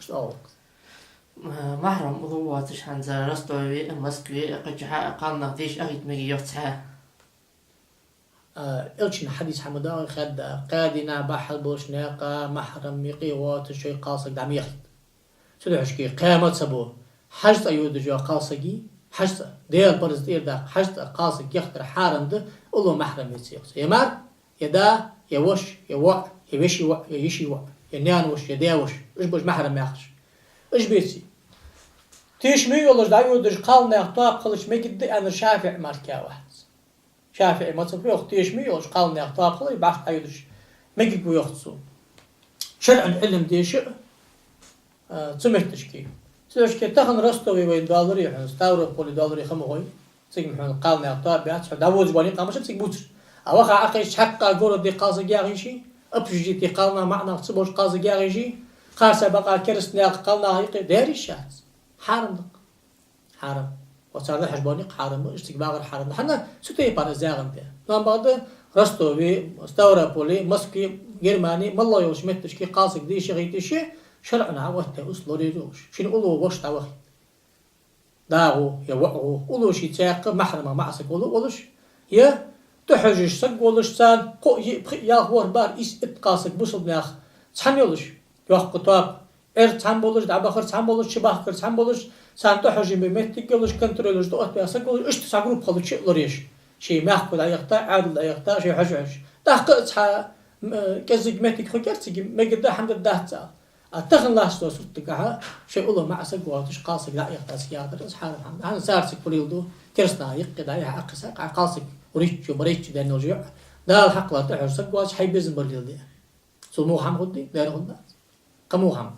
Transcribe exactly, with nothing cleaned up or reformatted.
Что? Э, махьрам уллув воацаш хӀанз Ростове а, Москве а, кхычахьа а кхалнах деша ахийта мегаргдий йоах цхьа? Э, Элчан хьадис хьа ма дий, хадда, кхаь дийнахьа бахьал болча наькъа махьрам юкъе воацаш шоай кхалсаг дӀа ма яхийта. Цудухьа шоашка кхаь ма ца бо. ХьажцӀа йодаш йола кхалсаг, хьажцӀа, Даьла парз тӀера даккха, хьажцӀа кхалсаг яхар хьарам да, уллув махьрам яц йоах цо. Е мар, е да, е воша, е воӀ, е веший воӀ, е йиший воӀ, е наьна воша, е даь воша. Уж ба уж махьрам яхаш. Уж беций. Тешаме йолаш дӀайодаш кхалнаьха тоаба хилча мегаргда аьннар ШафиӀий мара кхы вац. ШафиӀий мазхӀабе йоах, тешаме йолаш кхалнаьха тоаба хилча бӀарг дӀайодаш мегаргва йоах цо. ШарӀан Ӏилма деша а, а, цу метташка. Цу метташка тахан Ростове вайна доаллар хьона, Ставрополе доаллар ха ма хой. Цига ма хьона кхалнаьха тоаба яц, хьо дӀаводаш бола никъ ма бий цига бувцаш. А ваха Ӏохайша цхьаккха городе кхалсаг яхийша, общежитие кхалнах маӀа нах ца болаш кхалсаг яхийша, кхарса бакъахьа кераста наькъа кхалнах юкъе дерриш яц. Хьарам да-кх. Хьарам. Ва цар дӀахьош бола никъ хьарам ба, иштта цига вагӀар хьарам да. ХӀана цу тайпара из яхандаь. Но бакъда Ростове, Ставрополе, Москве, Германе, моллагӀа йолча метташка кхалсаг деша хеташ, шарӀо хьаоттаяь условие йолаш. Шийна уллув воша дӀавахийта. Да гӀо, е воӀ гӀо, уллув ший цхьаькха махьрама маӀа саг волаш, е тӀахьожаш саг волаш, царна кхоъ, йиъ, пхиъ, ялх, ворхӀ, бархӀ, ийс, итт кхалсаг бусалба наьха цхьана йолаш, йоккха тоаба, Ӏер цхьана болаш, дӀабахар цхьана болаш, чубахкар цхьана болаш, царна тӀахьожам бе моттиг йолаш, контроль еш, тӀаоттаваь саг волаш, иштта цхьа группа хилча лораеш. Ший мехка дӀаяхийта, Ӏаьдал дӀаяхийта, шоай хьожаш. ТӀаккха а цхьа, м, э, кӀезига моттиг хургьяр цига, мегаргда, хӀама дац цар. А тахан латтача суртагахьа, шоай уллув маӀа саг воацаш кхалсаг дӀа а яхийта цига яхар, из хьарам хӀама да. ХӀана цар цига фу леладу, кераста наха юкъе дӀаяхьа, Ӏокхесса, кхалсаг риччо, ма риччо даьнна йолаш йоӀ. Дала хьакхалла тӀахьожаш саг воацаш хьай безам бар леладе. Цо муха хӀама хургдий, даьра хургдац. Кхы муха хӀама.